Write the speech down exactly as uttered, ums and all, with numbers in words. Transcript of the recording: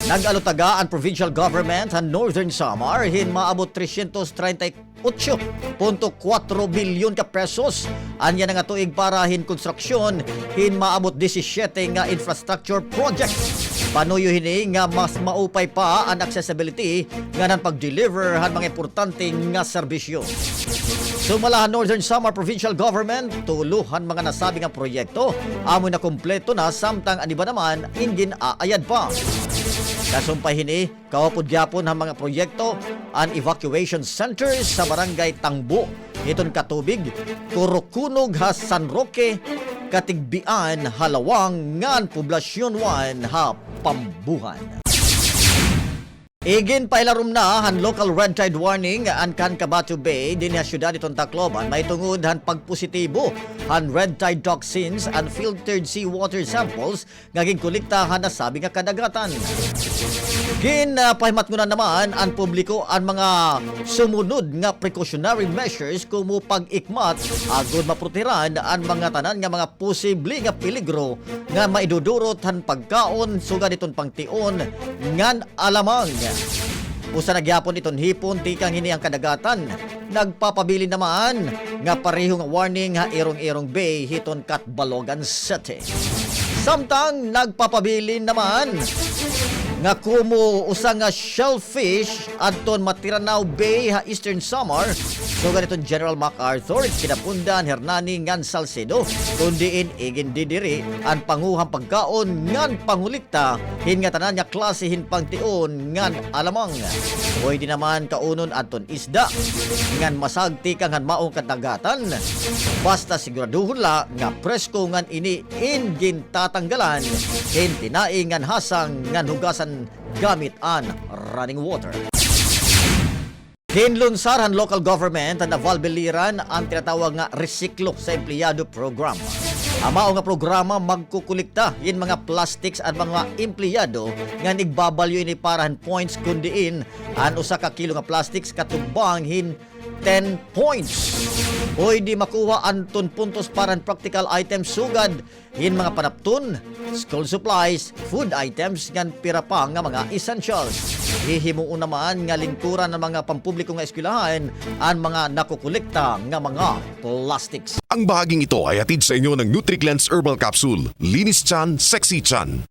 Nag-alutaga an provincial government han Northern Samar hin maabot trescientos treinta y ocho punto kuwatro bilyon ka pesos an yana nga tuig para hin konstruksyon hin maabot disisiete nga infrastructure project. Panuyo hini nga mas maupay pa an accessibility ngan an pag-deliver han mga importante nga serbisyo. Sumala han Northern Samar Provincial Government, tulo han mga nasabi nga proyekto amo nakumpleto na, samtang an iba naman in gin-aayad pa. Kasumpay hini, kaupod gihapon han mga proyekto an evacuation centers sa Barangay Tangbo hiton Catubig, Kurukunog ha San Roque, Catigbian ha Laoang, ngan Poblacion one ha Pambujan. Iginpahilarom na han local red tide warning an Cancabato Bay dinhi ha syudad hiton Tacloban mahitungod han pagpositibo han red tide toxins and filtered seawater samples nga ginkolekta han nasabi nga kadagatan. Ginpahimatngonan naman an publiko an mga sumunod nga precautionary measures komo pag-ikmat agod maprotehiran an mga tanan nga mga posible nga peligro nga maidudurot han pagkaon sugad hiton pangtion ngan alamang. Usa na gihapon iton hipon tikang hini an kadagatan. Nagpapabilin naman nga pareho nga warning ha Irong-Irong Bay hiton Catbalogan City. Samtang nagpapabilin naman nga komo usa nga shellfish adton Matiranao Bay ha Eastern Samar, sugad hiton General MacArthur, Quinapondan, Hernani ngan Salcedo, kun diin igindidiri an panguha han pagkaon ngan pangolekta hin ngatanan nga klase hin pangtion ngan alamang. Pwede naman kaunon adton isda ngan masag tikang han maong kadagatan, basta siguraduhon la nga presko ngan ini in gintatanggalan hin tinai ngan hasang ngan hugasan gamit an running water. Ginlunsar han local government han Naval Biliran an tinatawag nga Resiklo sa Empleyado Program. An mao nga programa magkukolekta hin mga plastics an mga empleyado ngan igbabalyo ini para han points kun diin an usa ka kilo nga plastics katugbang hin ten points. Pwede makuha adton puntos para han practical items sugad hin mga panapton, school supplies, food items, ngan pira pa nga mga essentials. Hihimuon naman nga lingkuran han mga pampubliko nga eskwelahan an mga nakukolekta nga mga plastics. Ang bahaging ito ay hatid sa inyo ng Nutri-Cleanse Herbal Capsule. Linis tiyan, sexy tiyan.